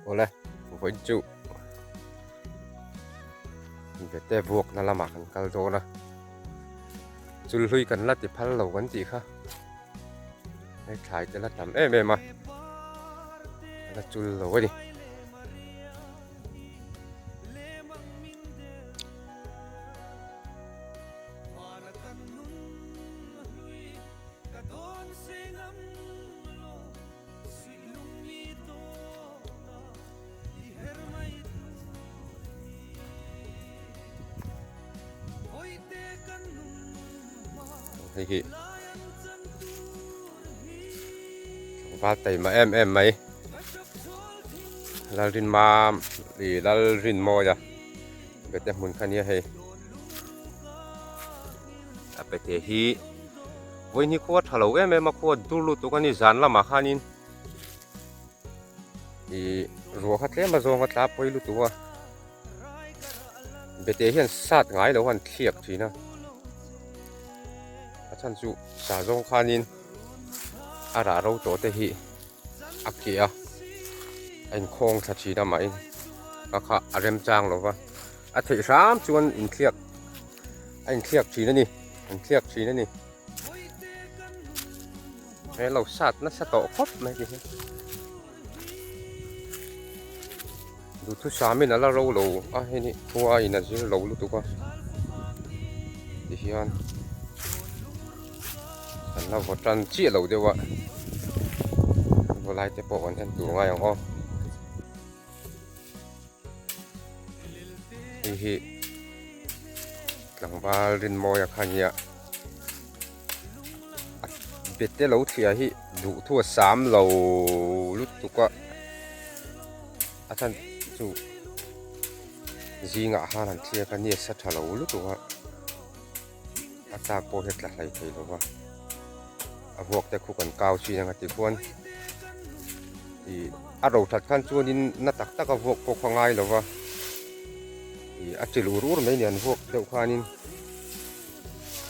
Awle vawiin chu bete vuakna lamah kan kal dawn a, chulhlui kan la ti phal lo kan tih kha hei thlai te la tam em em a, a la chul lo a ni. Hei hi tlangval taima em em mai Lalrinmam ih Lalrinmawia bete hmun kha nia hei a bete hi. Vawiin hi khua tha lo em em a, khua dur lutuk a ni zan lamah khanin ih ruah kha tlem a zawng a tla pawi lutuk a, bete hian sat ngai lo han thliak thin a, a chhan chu sa zawng khanin a rah ro tawh te hi a keh a, a inkhawng thla thin a mahin ka kha a remchang lo va, a theih hram chuan inthliak. A inthliak thin a ni an thliak thin a ni he lo sat nasa tawh khawp mai ti hi duhthusam in a la ro lo a hei ni khua in a zir lo lutuk a ti hian an la vaw tan chiah lo deuh a vaw lai te pawh kan en tur ngai ang aw. Hei hi tlangval Rinmawia kha nia a bete lo thliah hi duh thu a sam lo lutuk a a chhan chu zingah khan an thliak a nia sa tha lo lutuk a a tlak pawh hi a tla hlei thei lo va a vuak te khu kan kau chin anga tikhuan ih a ro that khan chuanin na tak tak a vuak pawh kha ngai lo va ih a ti lur ur mai nen vuak deuh khanin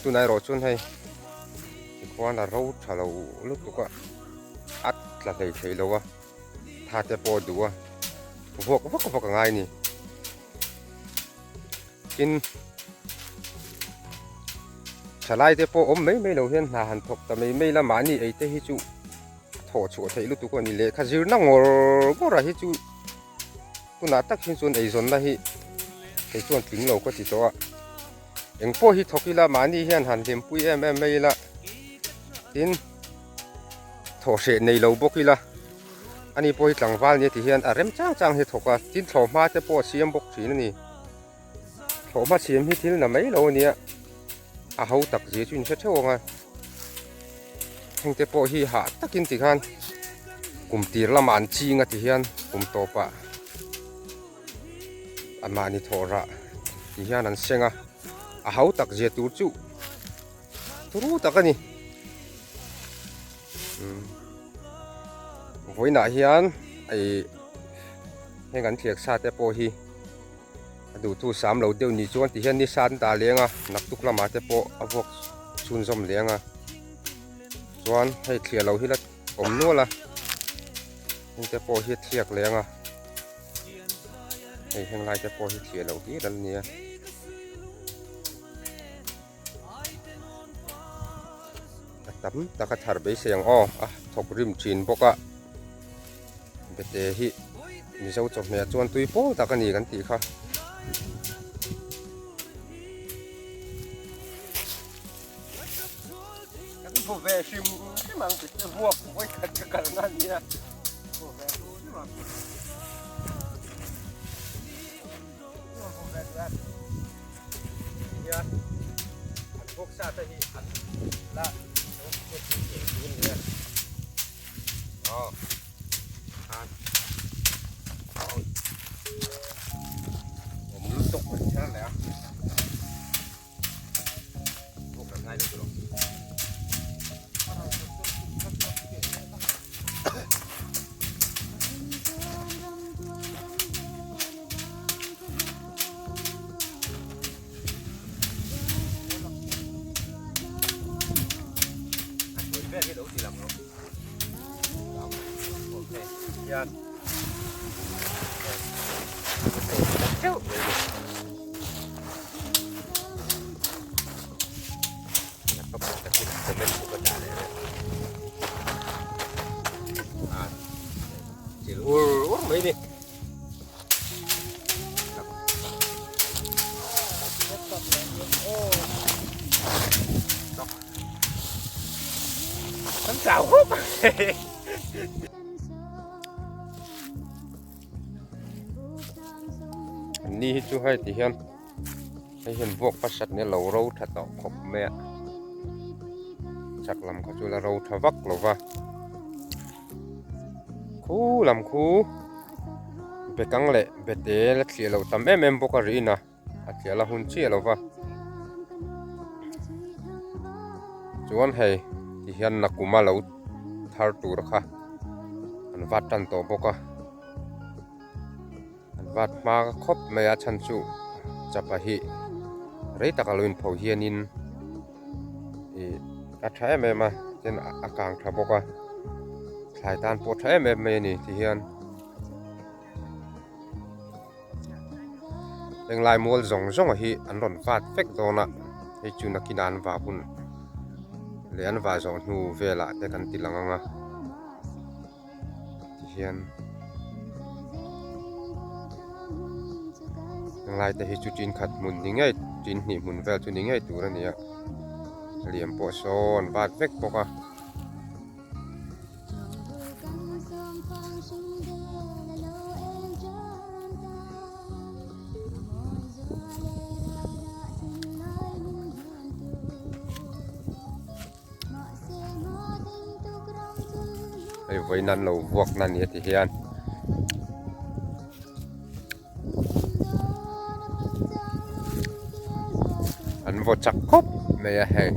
tunah erawh chuan hei tikhuan a ro tha lo lutuk a a tla hlei thei lo a tha te pawh a duh a vuak vak vak a ngai a ni tin. Thalai te pawh awm mai mai lo hian hna han thawk ta mai mai la mahni ei te hi chu thawh chhuah theih lutuk a ni lehkha zirna ngawr ngawr ah hi chu tunah tak hi chuan eizawnna hi kei chuan tling lo ka ti tawh a eng pawh hi thawk ila mahni hian han hlimpui em em mai ila tin thawh hreh nei lo bawk ila ani pawh hi tlangval nia ti hian a rem chang chang hi a thawk a tin thlawhhma te pawh a siam bawk thin a ni. Thlawhhma siam hi thil na mai lo a nia, a ho tak zia chu in hre theuh ang a, heng te pawh hi hah takin ti khan kum tir lamah an ching a ti hian kum tawpah a mahni thawh rah ti hian an seng a, a ho tak zia tur chu turu tak a ni. Vawiinah hian ih heng an thliak sa te pawh hi. A duhtu sam lo deuh nih chuan tihian ni san dah leng a naktuk lamah te pawh a vuak chhunzawm leng a chuan hei thliah loh hi la awm nual a heng te pawh hi a thliak leng a hei heng lai te pawh hi thliah loh hlir an nia. A tam tak a thar beisei ang aw a thawk rim thin bawk a bete hi mizo chawhmeh ah chuan tui pawl tak a ni kan tih kha. Kan hmu ve hrim hrim ang bete vuak vawikhat ka kalna a nia hmu ve hrim hrim ang. Hian an bawk sa te hi an la lo put thei tur nia aw khan awm lutuk an kher leh a bawk an ngai lo tur Teuh mai ni. Laptop ah takin comment chu ka dah leh reng. Ah, chil ur ur mai ni. Kan chau khawp Ni hi chu hei ti hian hei hian vuak pasat nia lo ro tha tawh khawp mai a chak lam kha chu la ro tha vak lo va khu lam khu bekang leh bete la thliah loh tam em em bawk a ri in a. A tliah la hun chiah lo va. Chuan hei ti hian nakuma lo thar tur kha an vat tan tawh bawk a. An vat hma khawp mai a chhan chu chapa hi rei taka lo inpho hianin ih a tha em em a tin a kang tha bawk a thlai tan pawh tha em em mai a ni ti hian. Englai mual zawng zawng hi an rawn vat vek dawn a, hei chu nakin ah an vah hun leh an vah zawh hnu velah te kan ti lang ang a tihian englai te hi chu tin khat hmun ni ngei tin hnih hmun vel chu ni ngei tur a ni a liam pawh saw an vat vek bawk a. Hei vawiin an lo vuak na nia ti hian. An vaw chak khawp mai a hei.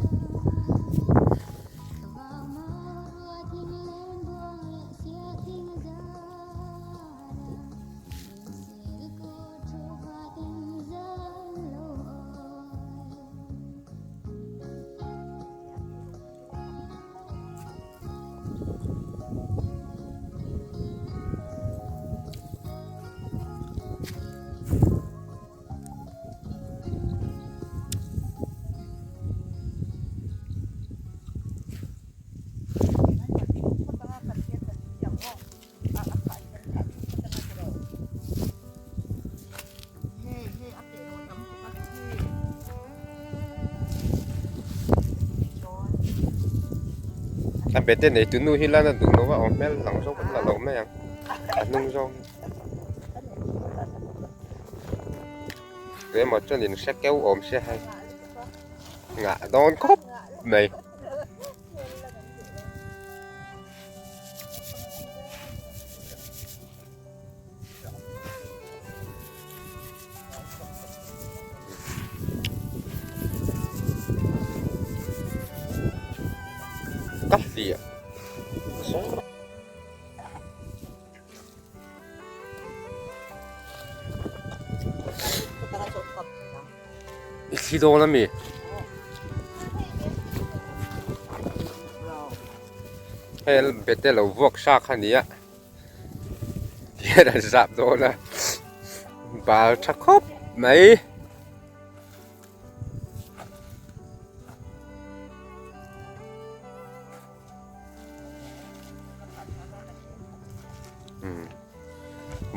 A bete nei tu nu hi lan a duh lo a aw hmel lang zawk an la lo mai ang a hnung zawng hi emaw chuan in hre keuh awm sia hei ngah dawn khawp mai. Ka hliah I thli dawn ami? Hei bete lo vuak sa kha nia hian an zap dawn a bal tha khawp mai.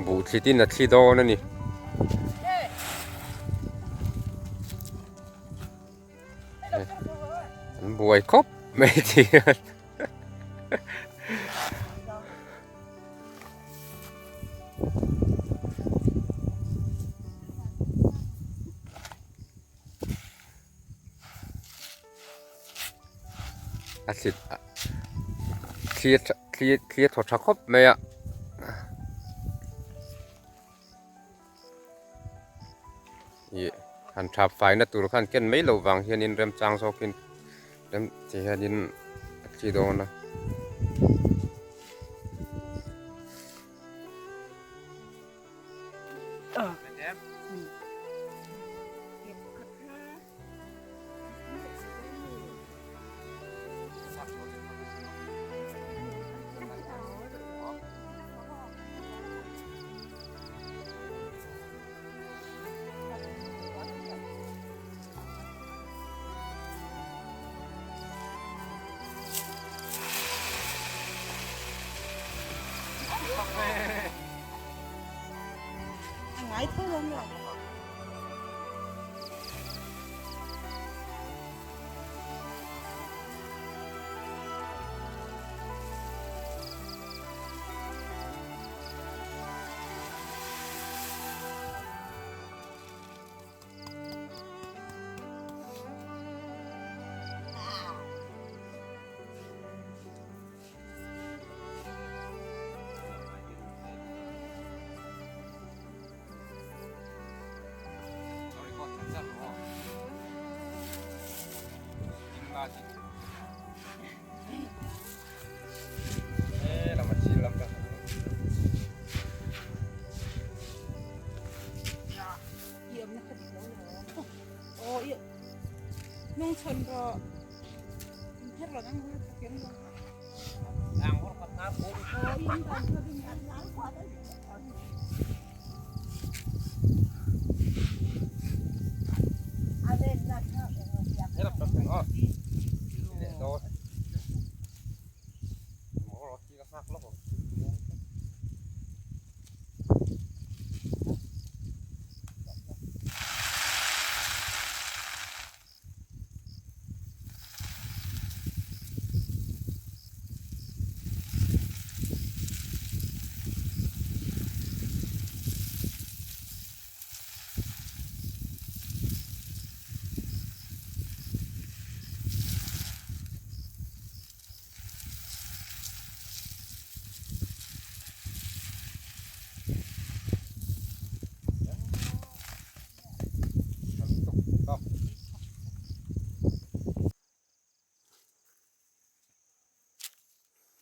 Buh thli tin a thli dawn a ni. An buai khawp mai ti hian. A thlit a thli thli thli a thaw tha khawp mai a. Ih han thap faina tur khan ken mai loh vang hianin remchang zawkin rem ti hianin a thi dawn a. A ngai tho lo maw?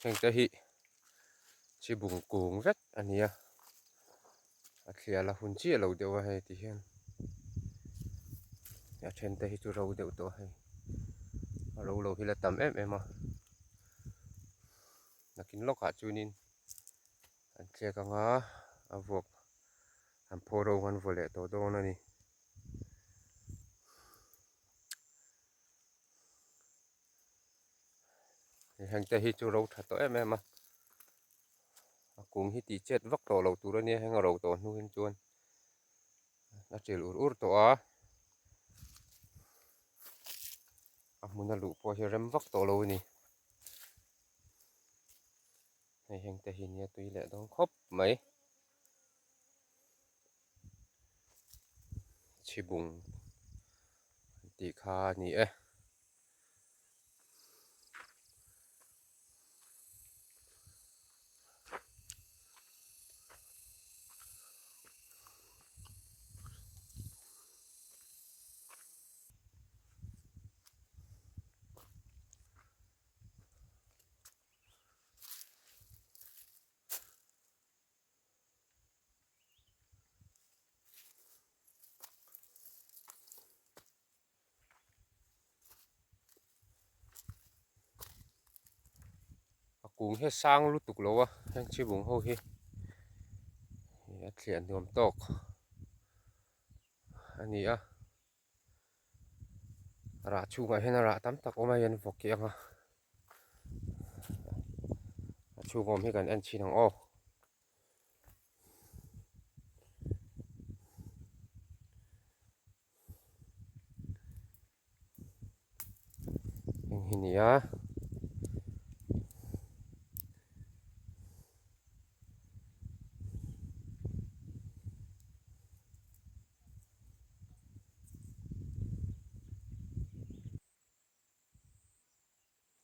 Hengte hi chi bung kung vek a ni a a thliah la hun chiah lo deuh a hei ti hian a then te hi chu ro deuh tawh a hei a ro lo hi la tam em em a nakin lawkah chuanin an thlek anga a vuak an phaw ro an vaw leh tawh dawn a ni. Hengte hi chu ro tha tawh em em a a kung hi tih chet vak tawh loh tur a nia heng a ro tawh hnu hin chuan a ṭil ur ur tawh a a hmun a luh pawh hi rem vak tawh lo a ni hei hengte hi nia tui leh dawn khawp mai. Chhibung an tih kha a ni e. A kung hi a sang lutuk lo a heng chhibung ho hi a thliah nuam tawk a ni a rah chhungah hian a rah tam tak awm a hian vawk hi ang a a chhung awm hi kan en chhin ang aw. Heng hi ni a.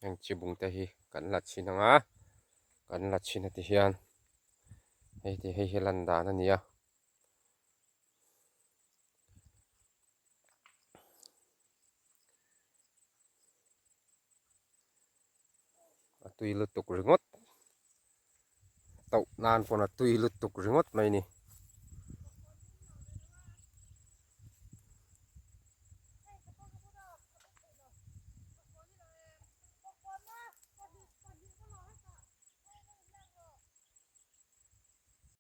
Heng chibung te hi kan la chhin ang a kan la chhin a ti hian hei ti hei hi lan dan a ni a. A tui lutuk ringawt tauh nan pawn a tui lutuk ringawt mai a ni.